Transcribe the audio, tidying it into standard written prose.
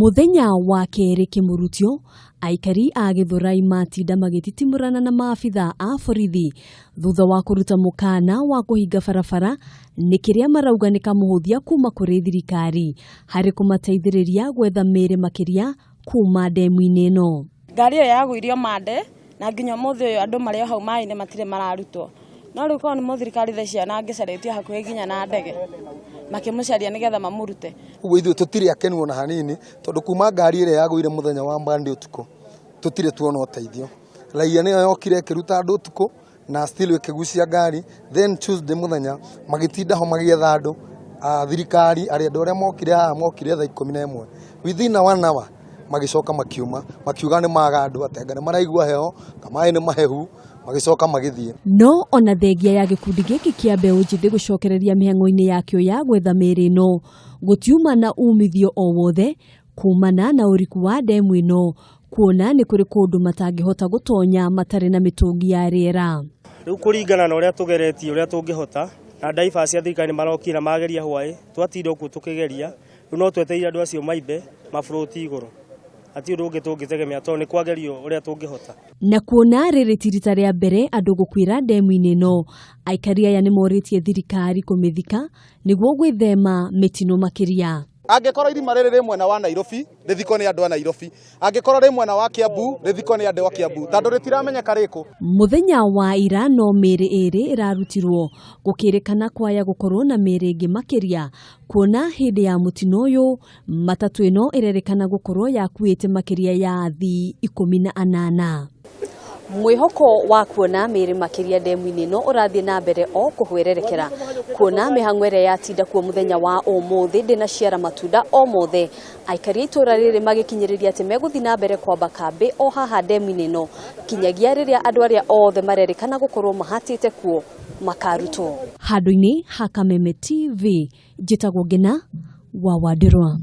Mũthenya wa kerĩ kĩmũrutio, aikari a Gĩthũrai matinda magĩtitimũrana na maabitha a borithi thutha wa kũruta mũkana wa kũhinga barabara nĩ kĩrĩa marauga nĩ kamũhũthia kuma kũrĩ thirikari harĩ kũmateithĩrĩria gwetha mĩĩrĩ makĩria kuma ndemu-inĩ ĩno. Ngari ĩyo yagũirio Mande na nginya ũmũthĩ ũyũ andũ marĩ o hau maĩ-inĩ matirĩ mararutwo. No rĩu korwo nĩ mũthirikari thaa ici angĩcarĩtio hakuhĩ nginya na ndege makĩmũcaria nĩgetha mamũrute. Ũguo ithuĩ tũtirĩ akenu ona hanini, tondũ kuma ngari ĩrĩa yagũire mũthenya wa Monday ũtukũ tũtirĩ tuona ũteithio. Raia nĩyo yokire ĩkĩruta andũ ũtukũ na still ĩkĩgucia ngari, then Tuesday mũthenya magĩtinda ho magĩetha andũ a thirikari, arĩa andũ arĩa mokire haha mokire thaa 11, within a one hour magĩcoka makiuma, makiuga nĩ maga andũ, atĩ anga nĩ maraigua heho, anga maĩ nĩ mahehu, magĩcoka magĩthiĩ. No ona thengia ya gĩkundi gĩkĩ kĩa mbeũ njĩthĩ gũcokereria mĩhang'o-inĩ yakĩo ya gwetha mĩĩrĩ ĩno, gũtiuma na umithio o wothe kumana na ũriku wa ndemu ĩno, kuona nĩ kũrĩ kũndũ matangĩhota gũtonya matarĩ na mĩtũngi ya rĩera. Rĩu kũringana na ũrĩa tũgeretie ũrĩa tũngĩhota, na ndaiba cia thirikari nĩ marokire na mageria hwaĩ, twatinda ũguo tũkĩgeria, rĩu no twetereire andũ acio maimbe mabũrũti igũrũ. Hatirĩ ũndũ ũngĩ tũngĩtegemea tondũ nĩ kwagerio ũrĩa tũngĩhota. Na kuona rĩrĩ ti rita rĩa mbere andũ gũkuĩra ndemu-inĩ ĩno, aikari aya nĩ morĩtie thirikari kũmĩthika nĩguo gwĩthema mĩtino makĩria. Angĩkorwo irima rĩrĩ rĩ mwena wa Nairobi, rĩthikwo nĩ andũ a Nairobi. Angĩkorwo rĩ mwena wa Kiambu, rĩthikwo nĩ andũ a Kiambu, tondũ rĩtiramenyeka rĩkũ. Mũthenya wa ira no mĩĩrĩ ĩrĩ ĩrarutirwo, gũkĩrĩkana kwaya gũkorwo na mĩĩrĩ ĩngĩ makĩria, kuona hĩndĩ ya mũtino ũyũ matatũ ĩno ĩrerĩkana gũkorwo yakuĩte makĩria ya athii 18. Mwĩhoko wa kuona mĩĩrĩ makĩria ndemu-inĩ ĩno ũrathiĩ na mbere o kũhwererekera, kuona mĩhang'o ĩrĩa yatinda kuo mũthenya wa ũmũthĩ ndĩnaciara matunda o mothe. Aikari a itũra rĩrĩ magĩkinyĩrĩria atĩ megũthiĩ na mbere kwamba kambĩ o haha ndemu-inĩ ĩno kinyagia rĩrĩa andũ arĩa othe marerĩkana gũkorwo mahatĩte kuo makarutwo. Handũ-inĩ ha Kameme TV, njĩtagwo Ngina wa Wandirwa.